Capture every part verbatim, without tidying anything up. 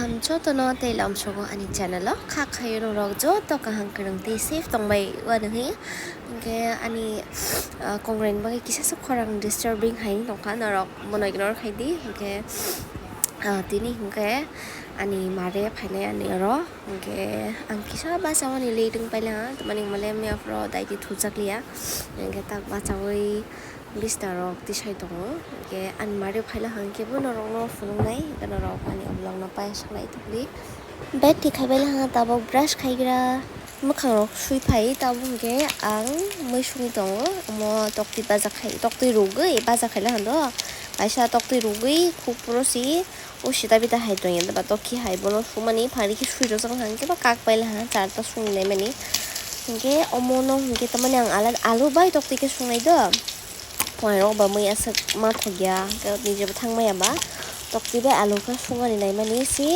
Ang jotono tei lamsogo ani channel o kha khayo norok joto kaham kwrwng tei safe tongbai wano hwnwi. Hwnkhe ani, ah, kongrani bagwi kisa se khorang disturbing hai tongkha, norok bono ignore khai di. Hwnkhe, ah, tini hwnkhe ani mare phainai ani oro. Hwnkhe ang kisa bachao ani late wng pailakha, tamani hwnmale mia phoro daidi thujak liya. Hwnkhe tak bachaui bisna rok tisai tongo. Hwnkhe ani mare phailakha hwnkhe bo norokno phunuknai, hwnkhe norok ani vlog no paisaklai tongdi. Bed thik khai bailakha tabok brush khaigra, mwkhang rok sui phai tabok hwnkhe ang mui sungwi tongo. Omo toktwi baja khai, toktwi rwgwi baja khailakha do. Kaisa toktwi rwgwi khuk poro si. O sita bita hai tongya, ba tokhi hai bono sumani phari khe sui rojak hang khe ba kak paila ha charta sung nai mani. Hwnkhe omo no hwnkhe tamani ang ala alu bai toktwi khe sungnai do. Phunairok ba mui aswk ma thokya, hwnkhe nije bo thang maya ba toktwi bai alu khe sungani nai mani si.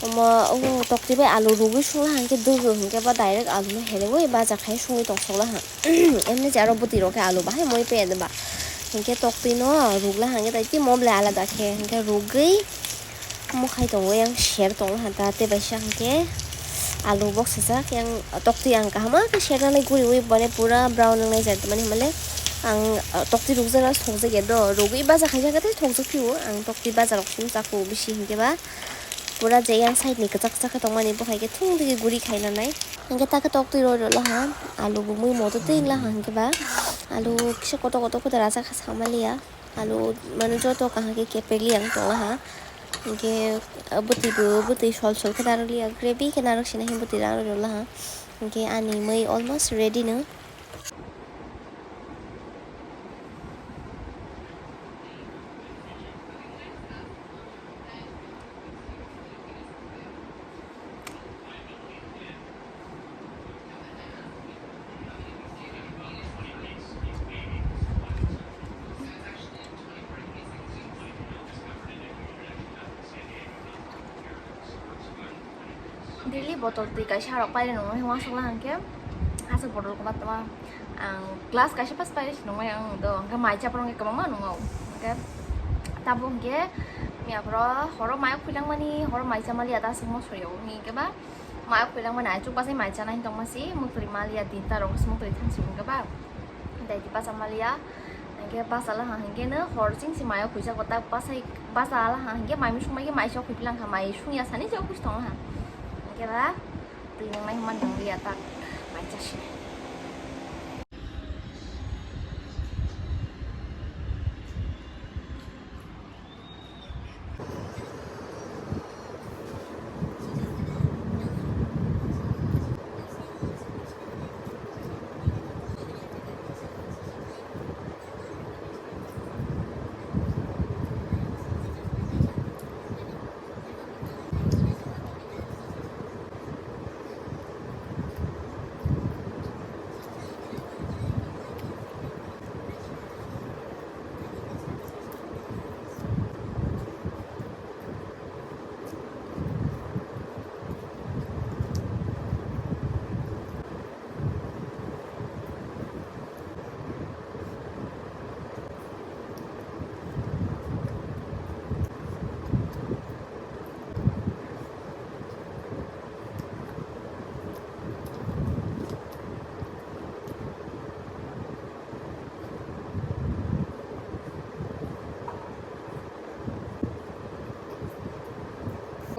Omo o toktwi bai alu rugwi sungla hang khe dugwk hwnkhe ba direct alu no heleui baja khai sungwi tongsokla ha. Emni je aro bwtwi rok khe alu bahai moi pe ba. Hinkhe toktwi no rukla hangkhe tai tei mo belai alada khe hinkhe rugwi mukhai tongo yang ser tongo hanta tei baisa hinkhe alu boksajak yang toktwi ang kaham khe sernani guriui bole pura brown wngnai jat mani himale ang toktwi rukjak thokjak ya do rugwi baja khaijak tei thokjak phio ang toktwi baja rok simi chakhu bisi hinkhe ba pura je yang side ni kwchak kwchak khe tongmani bo hai khe thung digi guri khaina nai. Hingke ta khe tok twi roi rwla ha, alu bo mui moto twi wngla ha hingke ba, alu kisa koto koto khe rajak kha sama liya, alu mane joto kaham khe kepek li ang tongla ha, hingke bwtwi bo bwtwi sol sol khe narwk liya, gravy khe narwk sina himbo twi rang rwla ha, hingke ani mui almost ready no. Daily botol twi kaisa rok pailai nangmani uansukla hwnkhe aswk botol kwbangma ang glass kaisa pas pailai se nangmani ang do hwnkhe mai chapra wngkhe kwbangma nungo hwnkhe tabuk hwnkhe miya phoro horo mai khulangmani horo mai chamaliya ta aswk mosori o hwnkhe ba mai khulangmani aichuk bachai mai chanai tongma si muktwi maliya tinta rok muktwi thansuk hwnkhe ba daidi bacha maliya. Hingke basa laha hingke no hor ching si mayo khuijak bo tak basa laha hingke mai misung mai ke mai sok khuilang kha mai sung ya sani je office tong laha hingke ba twi nang nai man nang liya tak mai chasi.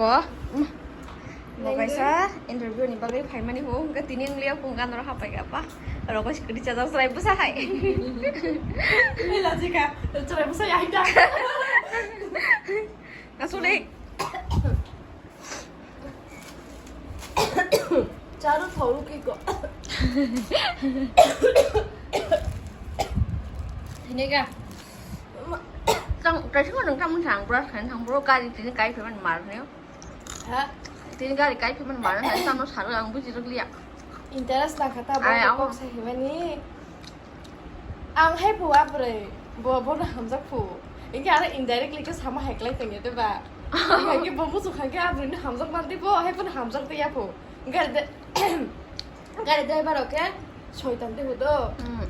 Bo, bo kaisa interview ni bagwi phaimani hwnka tini wng liya phone ganaro hapai ka pa. Rogo sikri chajak chwrai bwsa hai. Ui lajika, chwrai bwsa ya hita. Asuli. Charo thoru kiko. Tini ka. Tang, kaisa ko nang tang sang brush kan sang bro kari tini kai phaimani mar ne. Ha? Tini gari kai phaimani mar ne tamo saro ang buji rok liya. Interest na khata bo. Ai, amo. Kok sai himani. Ang hai bo abroi bo bono hamjak phu. Inke aro indirectly ke sama hai klai tongya de ba. Inke bo musu kha ke abroi no hamjak man de bo hai bono hamjak de ya phu. Gari de gari driver oke. Soitan de hudo. Hmm.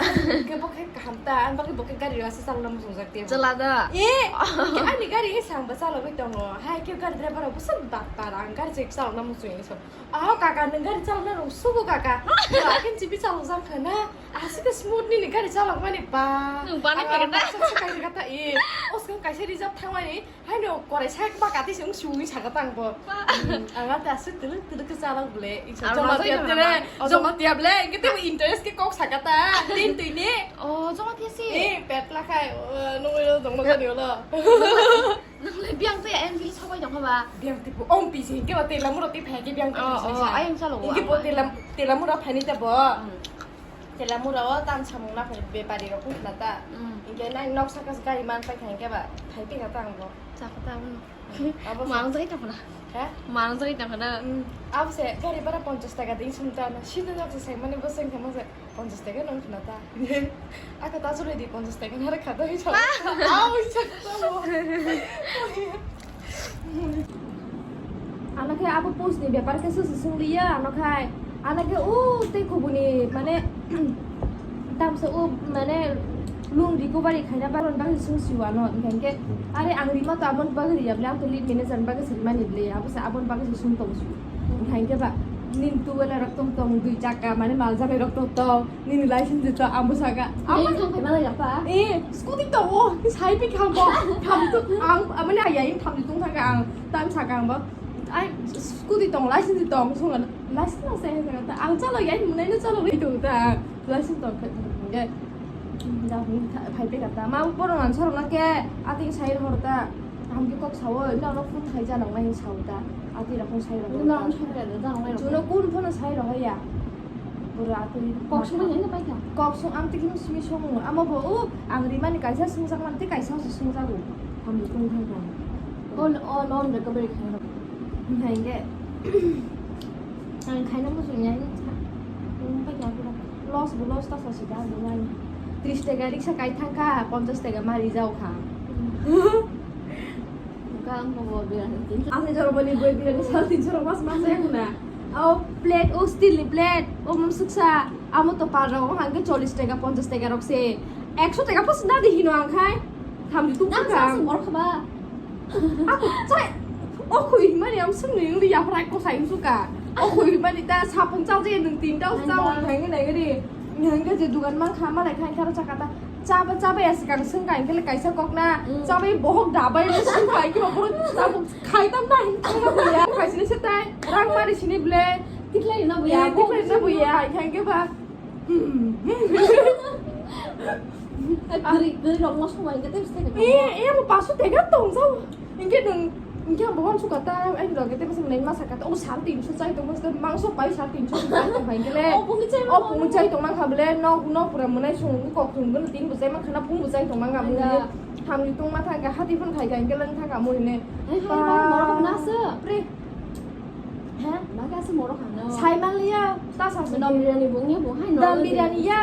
Ke bo khe kaham ta, ang bagwi bo khe gari rasa chang nam sung jak te. Chala da. E, ke ani gari he sang ba chala bai tongo. Hai ke gari driver bo sam bak tar ang gari chek chang nam sung so. Ah, kaka nang gari chang na rung sugo kaka. Akin chipi chang jang khana. Asik smooth ni gari chang mani pa. Hmm, bana kaka ta. Sa sa kai kata e. Os kan kaisa reserve thang mani. Haino korai sak ba kati sung sui saka tang bo. Ba. Hmm, ang ate asuk tuluk tuluk ke salak bole. Isa Ang joma masuk tiap itu tere, nama. Joma tiap le, kita bu interest ke kok saka ta. Tin tu ini. Oh, joma tiap sih. Eh, pet lah kai. Eh, nung lo joma tadi lo. Nang le biang te M V sobai dong ba. Biang tipu om pi sih, ke wa tela mura tip hai ke biang tipu Oh, sih oh, sa. Ayang salo. Ini wa. Bo tela, tela mura phani ta bo. Hmm. Tela mura o tam samung na phai bepari rok khna ta. Hmm. Inke nai nok saka gari man pai kha inke ba phai pi kha ta ang bo. Chakha ta ang. Abo se. Mang jai ta khna. Ha? Mang jai ta khna. Hmm. Abo se gari bara ponchas taka ding sum ta na. Sida nok se sai mani bo seng khama se ponchas taka nong khna ta. Aka ta chulai di ponchas taka na kha ta hi sa. Au hi sa ta bo. Ano khe abo post ni bepar khe sosi swngliya, ano khai ano khe o tei kubuni mane tamsa o mane loan recovery khaina baron bagwi sung siwa no, hinkhe are ang rima to abon bagwi riya bwle, ang to lead manager ni bagwi se rimani bwle, abo se abon bagwi se sung tong su. Hinkhe ba nini tuwela rok tong tong, dui chakka mane mal jamai rok tong tong. Nini license to ang bo saka. Ang bo thang phai malai ya pa. Eh, scooty to o, sai pi khang bo. Tham tu ang, amani ayai tham tu thang ang, tam saka ang bo. Ai, scooty tong, license tong, sung license na sai saka ta. Ang chalo yai munai na chalo ri tu ta. License tong kha. Ge. Da hung phai pe kata. Ma poro man sorong na ke. Ati sai hor ta. Ham ki kok sawo, na no phone khai jana ngai sao ta. Ati ra phone sai ra. Na no sai ra jana ngai. Chuno kun phone sai ra ya. Bura atwi kok sung manya na paikha. Kok sung ang tikini simi sung. Amo bo o ang rimani kaisa sungjak man tei kaisa se sungjago. Hamni kung thang thang. On, on, on recovery khai rok. Hai ge. Ang khaina muchung ya ni cha. Ang paikha pura. Loss bo loss ta sasi da bo nai. Tris taka riksa kai thangkha, ponchas taka ma rijao kha. Ang jora boni boi biryani sal tinso rok mas mas ya kuna. O plate, o steel ni plate, o mum suksa, amo to par rok hangke chollish taka, ponchas taka rok se. Ekso taka pos na di hino ang khai. Tham di tuk ka. Mor khaba. Ako chai. O khui mani am sung ni ri ya fry ko sai suka. O khui mani ta sapung chal je nung tin ta chal hai ngai ngai ri. Hangke je dugan mang kha malai khai kharo chakata. Chaba, chaba ya swkang swngkha, hingkhe le kaisa kokna, mm, chabai bohok dabai le swngkha, hingkhe ba borok tabuk khaitam na hingkhe ba buya. Khaisini se tai, rang mari sini ble. Tiklai na buya, eh, tiklai na buya, hingkhe ba. Guri, guri rok mo sumai hingkhe tebs tebs. Eh, eh, mo pasu tega tong sao. Hingke nwng, hingke ang bo uansukha ta, ai rok tei bwswk nai ma sakha ta, o sal tinso chai tongma se, mangso pai sal tinso chai tongkha hingke le. O pungni chai o pungni chai tongma kha bole, nok, nok pura mwnai song kok thum gwn tin bo chai mankha na, phung bo chai tongma kha mungni. Thamni tongma thangkha, hati phun khai kha hingke le wng thangkha mui hine. Ai, hai, hai, morok na se. Pre. He? Bagi ase morok hano. Sai manliya, ta sa se. Dam biryani bo nge bo hai no. Dam biryani ya.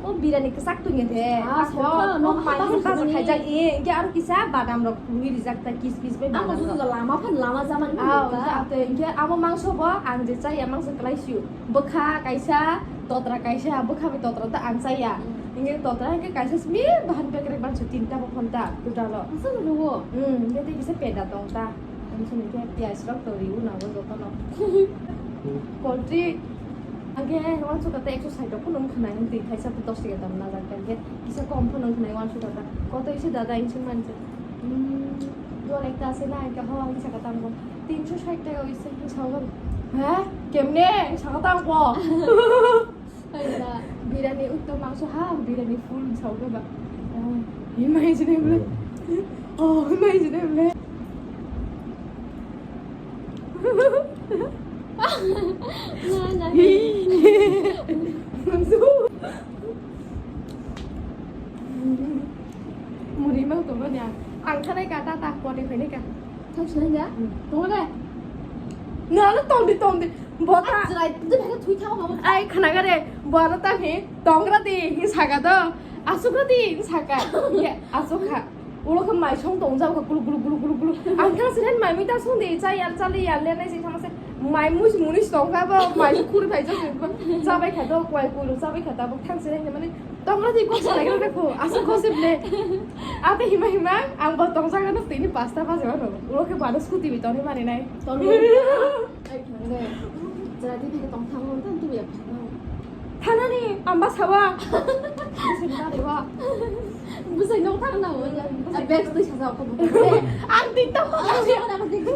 O biryani kwchak tongya de. Ah, ako, no, no, mai no, khaja khaja khaja ni. E, hingke aro kisa badam rok rwi rijak ta, kiss kiss bai badam rok. Ang lama phan lama jaman ta. Ah, hingke amo mangso bo ang je chaya mangso kwlai sio. Bwkha kaisa, totra kaisa, bwkha bai totra ta ang chaya. Hmm. Hingke totra hingke kaisa simi bahan bekrek banso tinta bo phonta, duta lo. Asa no. Hmm, hingke tei kisa peda tong ta. Ang sini khe piyaj rok to riu nango jotono. Poultry ang khe uansukha ta ekso sait rok phano wngkha na, ang twi thaisa dos taka dam najak ta, ang khe kisa kom phano wngkha na uansukha ta. Koto ise dada ang sung manse. Hmm, dol ekta ase na, ang khe ho ang saka ta, ang khe tinso sait taka ise, ang sao. He? Kemne? Ang saka ta ang khe. Birani utto mangso ha, birani full sauga ba. Oh, imagine ble. Oh, imagine ble. Na, na. Mangso. Muri mang to ba dia. Ang thanai ka ta ta ko de phai ka. Thang sinai ya? Hmm. Tong de. Na, na, tong di, tong di. Bota. Ai, jirai, twi phai twi thang hamo. Ai, khana gare. Bota ta hi, tong ra di, hi saka do. Asuk ra di, hi saka. Ye, asuk kha. Ulo khe mai song tong jao kha, gulu, gulu, gulu, gulu, gulu. Ang thang sinai mai mi ta song di, cha yar, cha li yar, le nai si thang se. Mai muis munis tongkha bo, mai khuri phaijak, chabai kha do, kwai kuru chabai kha, tabuk thang se hinwi mani tongla di kok salai kha kho, aswk kosip le. Ate hima hima ang bo tongjak no tini pasta baje mano. Ulo khe bano scooty bi tongwi mani nai. Tongwi. Ai thang de. Jara di di tong thang mon tan tu ya. Thanani amba sawa. Senda dewa. Bwsai nok thang na o ya. A bag twi sajak kho. Ang tin tam. Ang tin tam.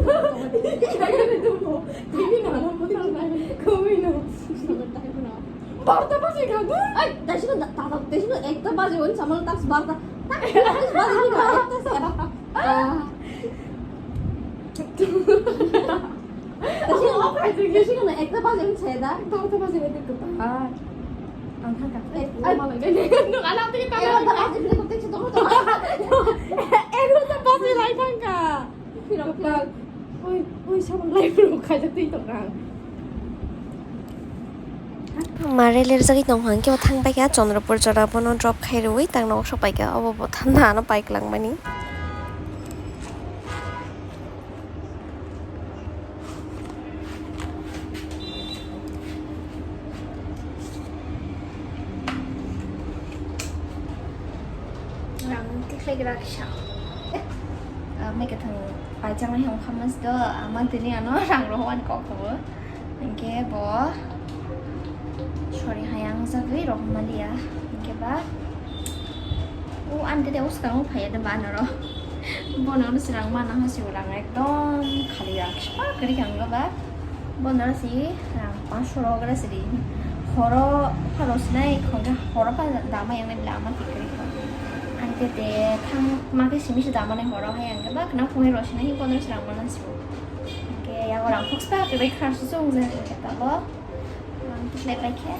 Tini na na mo thang na. Koi no. Barta baje kha go. Ai, dashi no ta ta dashi no ekta baje on samal tas barta. Tak baje ni kha ekta se. Ah. Tei sini, tei sini ekta baje wng se da. Barta baje wng se da. Ah. Ang thangkha. Eh, ai, malai gani. Nuk anak tini tangkha. Egarota baje bini kotek se tongkha. Egarota baje lai thangkha. Phirok phirok. Oi, oi, sabang lai phirok khaijak twi tongkha. Mare lerjagwi tongkha, hwnkhe bo thang paikha Chandrapur jora, bono drop khai rwui tang nok sok paikha, obo bo thanda ano paiklang mani. Rang tikhlai gra kisa. Ah, mai kathang paichang nai hong khamas do, ama tini ano rang roho ani kok thango. Hingke bo sori hayang jagwi rok maliya. Hingke ba o ani tete o swkang o phaiya de ba noro. Bono swrang mana ha sibo rang ekdom khali rang kisa kwrwi kha wngkha ba. Bono si rang pansho rok gra sidi. Horo pharo sinai khonke horo pha dama yang nai bla ama tikri kha. Ang tete thang ma khe simi se dama nai horo hai ang ba khna phunai ro sinai bono swrang mana sibo. Hingke yago rang phoksa kwrwi kha su sung je hingke tabo. Ang tikhlai pai khe.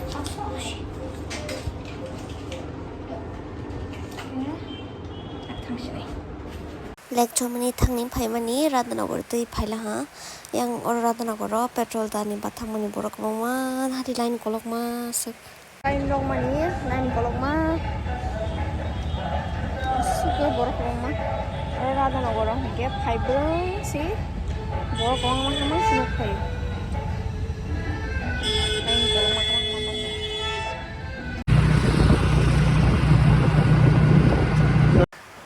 Hingke thang sinai. Lake Chomani thangni phaimani Radhanagar twi phaila ha. Yang oro Radhanagar o petrol dani bathangmani borok kwbangma hari line kolokma swk. Line rokmani, line kolokma swk borok kwbangma. Oro Radhanagar o hwnkhe phaibrwng si borok kwbangma hwnwi swk phaio. Line kolokma kwbangma.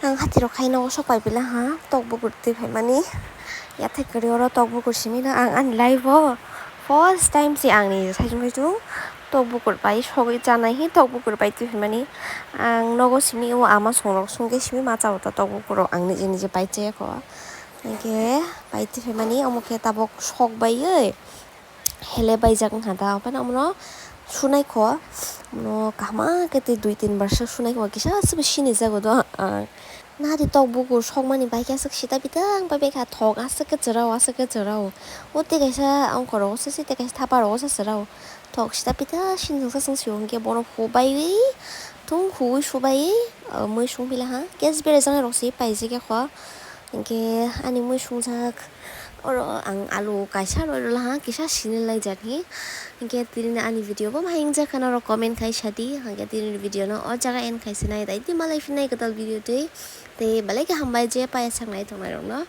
Ang hati rok khai nogo sok pai pila ha, tok bukur twi phaimani. Yathai kwrwi oro tok bukur simi no ang ani life o first time se ang ni sajung sajung tok bukur pai sogwi chanai hi tok bukur pai twi phaimani. Ang nogo simi o ama song rok song khe simi ma cha o ta tok bukur rok ang niji niji pai chaya kho. Hingke pai twi phaimani omo khe tabok sok baiwi. Hele baijak wngkha da, ophano omono sunai kho, omono kaham khe tei dui tin bar se sunai kho, kisa se bo sini jago do. Ah, nari tok bukur sokmani bai khe aswk sita pita wng pai kha, thok aswk khe chwrao, aswk khe chwrao. O tei kaisa ongkho rogo se se, tei kaisa thapa rogo se chwrao. Thok sita pita sini jwngsa chwng sio hwnkhe bono hubaiwi, thung huwi subaiwi, ah, mui sung pila ha. Gas berajak nai rok se paijak ya kho. Hingke ani mui sungjak oro ang alu kaisa roi rwla ha, kisa sini lai jak hi. Hingke tini ani video bo ma hingjak kha norok comment khai sadi. Hingke tini video no o jaga end khai sinai dai di malai phinai kwtal video tei. Tei belai khe hambai je paya sangnai tongnai rok no.